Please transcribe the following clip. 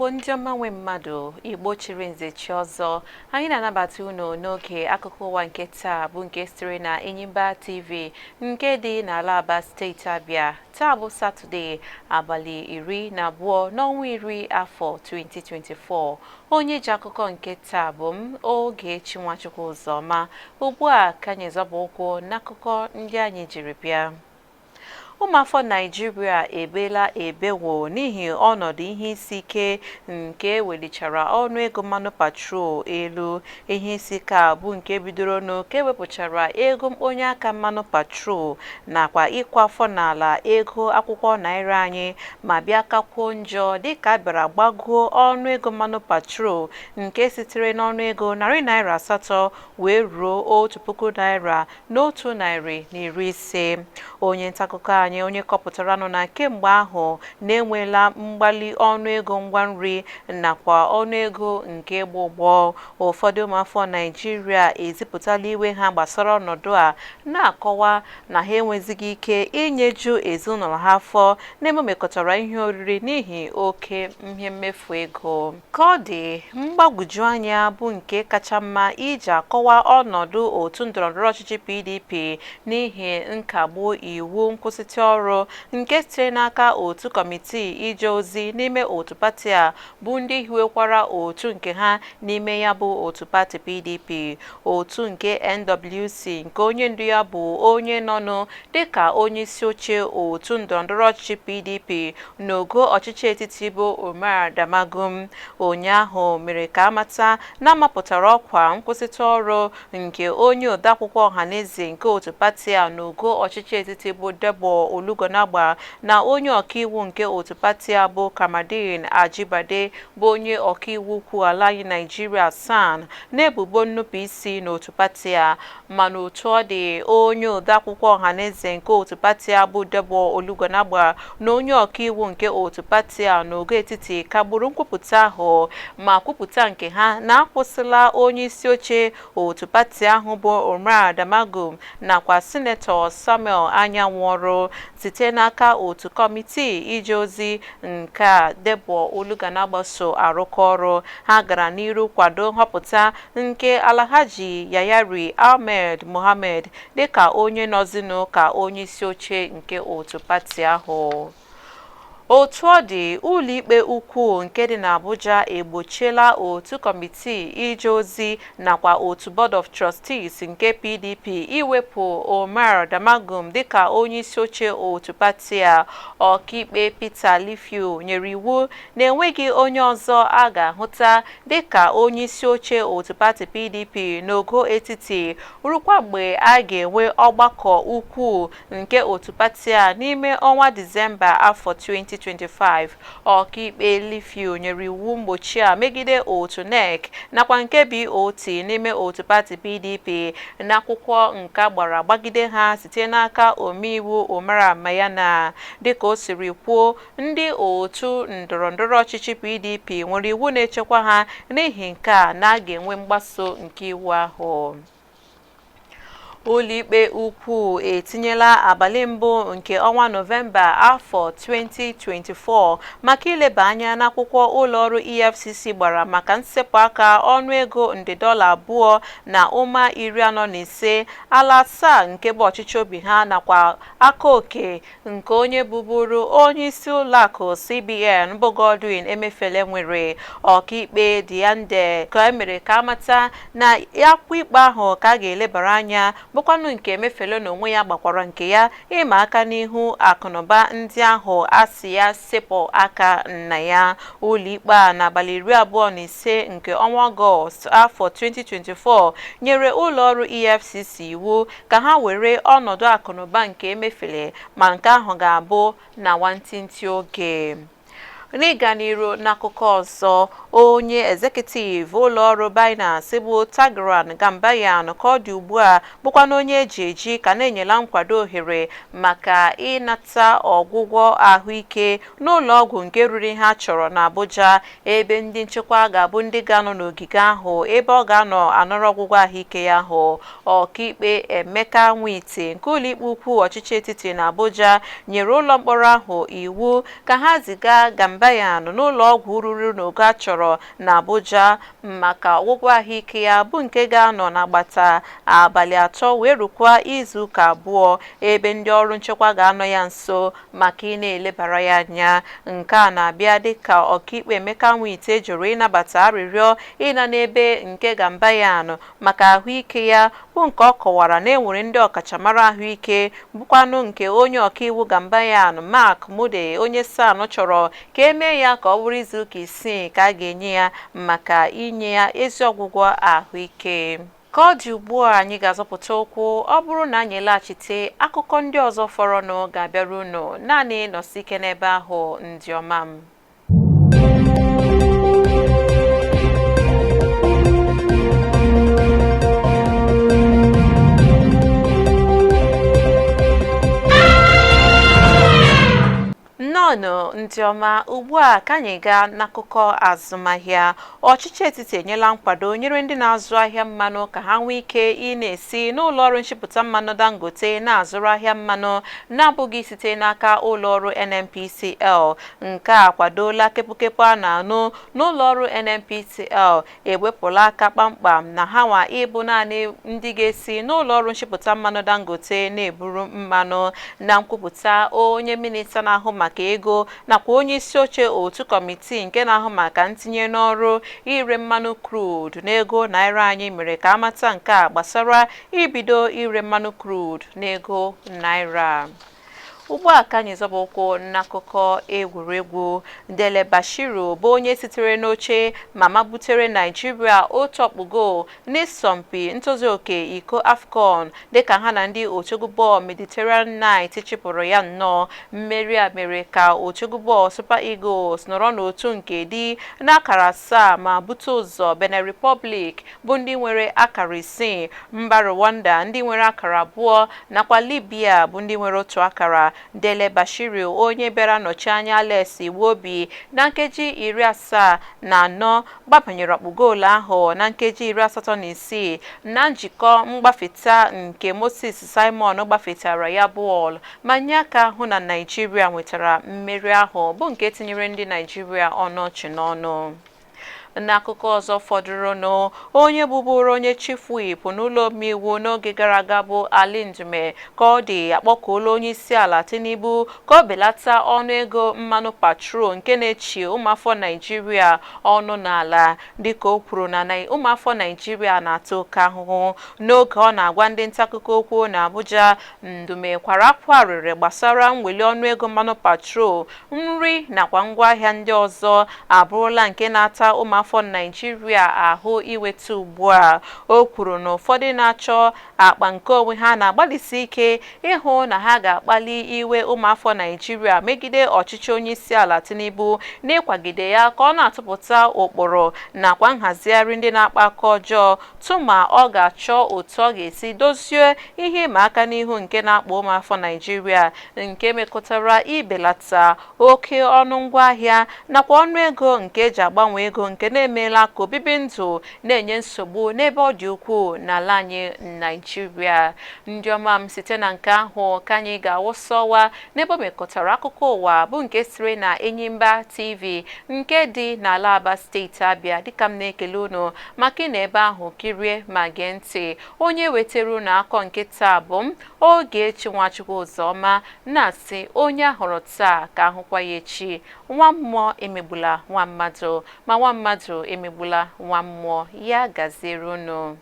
Igbo ndị ọma nwe mmadụ, Igbo chiri nze chi ọzọ, anyị na-anabata unu n'oge akụkọ ụwa nke taa, bụ nke sitere na Enyimba TV nke dị n'ala Aba, steeti Abịa. Taa bụ Satọde, abalị 12 n'ọnwa 10, afọ 2024. Onye ji akụkọ nke taa bụ m, Ogechi Nwachukwu Ụzọma. Ugbu a ka anyị zọba ụkwụ n'akụkọ ndị anyị jiri bịa. Ụmụafọ Naịjirịa ebeela ebewo n'ihi ọnọdụ ihe isi ike nke welichara ọnụego mmanụ patrol elu. Ihe isi ike a bụ nke bidoro ka ewepụchara ego mkponye aka mmanụ patrol nakwa ịkụ afọ n'ala ego akwụkwọ naira anyị, ma bịa kakwuo njọ dịka a bịara gbagoo ọnụego mmanụ patrol nke sitere n'ọnụego ₦800 wee ruo ₦1,150. Onye ntaakụkọ anyị onye kọpụtaranụ na kemgbe ahụ na-enweela mgbali ọnụego ngwa nri nakwa ọnụego nke ịgba ụgbọ. Ụfọdụ ụmụafọ Naịjirịa ezipụtala iwe ha gbasara ọnọdụ a, na-akọwa na ha enwezighị ike inyeju ezinụlọ ha afọ na-ememekọtara ihe oriri n'ihi oke ihe mmefu ego. Ka ọ dị mgbagwoju anya bụ nke kacha mma iji akọwa ọnọdụ otu ndọrọndọrọ ọchịchị PDP n'ihi nkagbu iwu nkwụsịtụ ọrụ nke sitere n'aka otu kọmitii ije ozi n'ime otu pati a, bụ ndị hiwekwara otu nke ha n'ime ya bụ otu pati PDP. Otu nke NWC nke onye ndu ya bụ onye nọnụ dịka onye isi oche otu ndọrọndọrọ ọchịchị PDP n'ogo ọchịchị etiti, bụ Umar Damagum, ụnyaahụ mere ka amata na amapụtara ọkwa nkwụsịtụ ọrụ nke onye odeakwụkwọ ọhaneze nke otu pati a n'ogo ọchịchị etiti, bụ Debo Olugonagba, na onye ọkaiwu nke otu pati a, bụ Kamaldeen Ajibade, bụ onye ọkaiwu ukwu ala anyị Naijiria, SAN, na-ebubo nnupụisi n'otu pati a. Mana otu ọ dị, onye odeakwụkwọ ọhaneze nke otu pati a, bụ Debo Olugonagba, na onye ọkaiwu nke otu pati a n'ogo etiti kagburu nkwupụta ahụ ma kwupụta nke ha na-akwụsịla onye isi oche otu pati ahụ, bụ Umar Damagum, nakwa Sinetọ Samuel Anyanwụ ọrụ site n'aka otu kọmitii ije ozi nke a Debo Olugonagba so arụkọ ọrụ. Ha gara n'iru kwado nhọpụta nke Alhaji Yayari Ahmed Mohammed dịka onye nọzinụ ka onye isi oche nke otu pati ahụ. Otu ọ dị, ụlọikpe ukwu nke dị n'Abuja egbochiela otu kọmitii ije ozi nakwa otu Board of Trustees nke PDP iwepụ Umar Damagum dịka onye isi oche otu pati a. Ọkaikpe Peter Lifu nyere iwu na enweghị onye ọzọ a ga-ahụta dịka onye isi oche otu pati PDP n'ogo etiti rukwa mgbe a ga-enwe ọgbakọ ukwu nke otu pati a n'ime ọnwa Disemba afọ 2025. Ọkaikpe Lifu nyere iwu mgbochi a megide otu NEC nakwa nke BOT n'ime otu pati PDP n'akwụkwọ nka gbara gbagide ha site n'aka omeiwu Umar Mayana. Dịka o siri kwuo, ndị otu ndọrọndọrọ ọchịchị PDP nwere iwu na-echekwa ha, n'ihi nke a na a ga-enwe mgbaso nke iwu ahụ. Ụlọikpe ukwu etinyela abalị 1 nke ọnwa Nọvemba afọ 2024 maka ileba anya n'akwụkwọ ụlọọrụ EFCC gbara maka nsepụ aka ọnụego nde $2.45 ala asaa nke bụ ọchịchị obi ha nakwa aka oke nke onye bụburu onye isi ụlọakụ CBN, bụ Godwin Emefiele, nwere. Ọkaikpe Diande ka emere ka amata na akwụkwọ ikpe ahụ ka a ga-elebara anya bụkwanụ nke Emefiele n'onwe ya gbakwara nke ya ịma aka n'ihu akụnụba ndị ahụ a sị ya sepụ aka nna ya. Ụlọikpe a n'abalị 25 nke ọnwa Ọgọst afọ 2024 nyere ụlọọrụ EFCC iwu ka ha were ọnọdụ akụnụba nke Emefiele, ma nke ahụ ga-abụ na nwantịntị oge. N'ịga n'iru n'akụkọ ọzọ, onye executive ụlọọrụ Binance, bụ Tigran Gambaryan, ka ọ dị ugbu a bụkwa onye eji eji, ka na-enyela nkwado ohere maka ịnata ọgwụgwọ ahụike n'ụlọ ọgwụ nke ruru ihe a chọrọ n'Abuja, ebe ndị nchekwa ga-abụ ndị ga-anọ n'ogige ahụ ebe ọ ga-anọ anọrọ ọgwụgwọ ahụike ya ahụ. Ọkaikpe Emeka Nwite nke ụlọikpe ukwu ọchịchị etiti na Abuja nyere ụlọ mkpọrọ ahụ iwu ka ha ziga Gambaryan. Gambayan n'ụlọ ọgwụ ruru n'ogo a chọrọ na Abuja maka ọgwụgwọ ahụike ya, bụ nke ga-anọ n'agbata abalị 3 wee rukwa izuụka 2, ebe ndị ọrụ nchekwa ga-anọ ya nso maka ị na-elebara ya anya. Nke a na-abịa dịka ọkaikpe Emeka Nwite jụrụ ịnabata arịrịọ ịna n'ebe nke Gambayan maka ahụike ya, bụ nke ọ kọwara na enwere ndị ọkachamara ahụike, bụkwanụ nke onye ọkaiwu Gambayan Mark Mude onye SAN chọrọ ka emee ya ka ọ bụrụ izuụka 6 ka a ga-enye ya maka inye ya ezi ọgwụgwọ ahụike. Ka ọ dị ugbu a, anyị ga-azọpụta ụkwụ. Ọ bụrụ na anyị laghachite, akụkọ ndị ọzọ fọrọnụ ga-abịara unu. Naanị nọsi ike n'ebe ahụ, ndị ọma m. Nnọọnụ ndị ọma. Ugbu a ka anyị gaa n'akụkọ azụmahịa. Ọchịchị etiti enyela nkwado nyere ndị na-azụ ahịa mmanụ ka ha nwee ike ị na-esi n'ụlọ ọrụ nchịpụta mmanụ Dangote na-azụrụ ahịa mmanụ na-abụghị site n'aka ụlọ ọrụ NNPCL. Nke a akwadola kepụkepụ a na-anụ n'ụlọ ọrụ NNPCL ewepụla aka kpamkpam na ha nwa ịbụ naanị ndị ga-esi n'ụlọ ọrụ nchịpụta mmanụ Dangote na-eburu mmanụ. Na nkwupụta onye minista na-ahụ maka ego nakwa onye isi oche otu kọmitii nke na-ahụ maka ntinye n'ọrụ ire mmanụ crude n'ego naira anyị mere ka amata nke a gbasara ibido ire mmanụ crude n'ego naira. Ugbu a ka anyị zọba ụkwụ n'akụkọ egwuregwu. Dele Bashiru bụ onye sitere n'oche ma mabutere Naijiria otu ọkpụ goolu n'ịsọmpi ntozuoke iko AFCON dịka ha na ndị otu bọọlụ Mediterranean Knights chịpụrụ ya nnọọ. Mmeri a mere ka otu bọọlụ Super Eagles nọrọ n'otu nke dị n'akara 7 ma bute ụzọ Benin Republic bụ ndị nwere akara 6, mba Rwanda ndị nwere akara 2 nakwa Libya bụ ndị nwere otu akara. Dele Bashiru onye bịara nọchi anya Alex Iwobi na nkeji 74 gbabanyere ọkpụ goolu ahụ na nkeji 86 na njikọ mgbafeta nke Moses Simon gbafetara ya bọọlụ ma nye aka hụ na Naijiria nwetara mmeri ahụ bụ nke tinyere ndị Naijiria ọnụ ọchị n'ọnụ. N'akụkọ ọzọ fọdụrụnụ, onye bụbụrụ onye chief whip n'ụlọ omeiwu n'oge gara aga bụ Ali Ndume ka ọ dị akpọkuola onye isi ala Tinubu ka ọ belata ọnụego mmanụ patrol nke na-echi ụmụafọ Naijiria ọnụ n'ala, dịka o kwuru na ụmụafọ Naijiria na-ata oke ahụhụ. N'oge ọ na-agwa ndị ntaakụkọ okwu na Abuja, Ndume kwara akwa arịrị gbasara mweli ọnụego mmanụ patrol, nri nakwa ngwaahịa ndị ọzọ abụrụla nke na-ata ụmụafọ Naijiria ahụ iweta ugbu a. O kwuru na ụfọdụ na-achọ akpa nke onwe ha na-agbalịsi ike ịhụ na ha ga-akpali iwe ụmụafọ Naijiria megide ọchịchị onye isi ala Tinubu n'ịkwagide ya ka ọ na-atụpụta ụkpụrụ nakwa nhazigharị ndị na-akpa aka ọjọọ, tụma ọ ga-achọ otu ọ ga-esi dozie ihe ịma aka n'ihu nke na-akpa ụmụafọ Naijiria nke mekọtara ibelata oke ọnụ ngwaahịa nakwa ọnụego nke eji agbanwe ego nke na-emeela ka obibi ndụ na-enye nsogbu n'ebe ọ dị ukwuu n'ala anyị Naijiria. Ndị ọma m, site na nke ahụ ka anyị ga-awụsa ọwa n'ebe o mekọtara akụkọ ụwa bụ nke siri na Enyimba TV nke dị n'ala Aba steeti Abịa. Dịka m na-ekele unu maka ị na ebe ahụ kirie ma gee ntị, onye wetara unu akọ nke taa bụ m Ogechi Nwachukwu Ụzọma, na-asị onye ahụrụ taa ka ahụkwa ya echi. Nwa mmụọ emegbula nwa mmadụ, ma nwa mmadụ emegbula nwa mmụọ. Ya gaziere unu.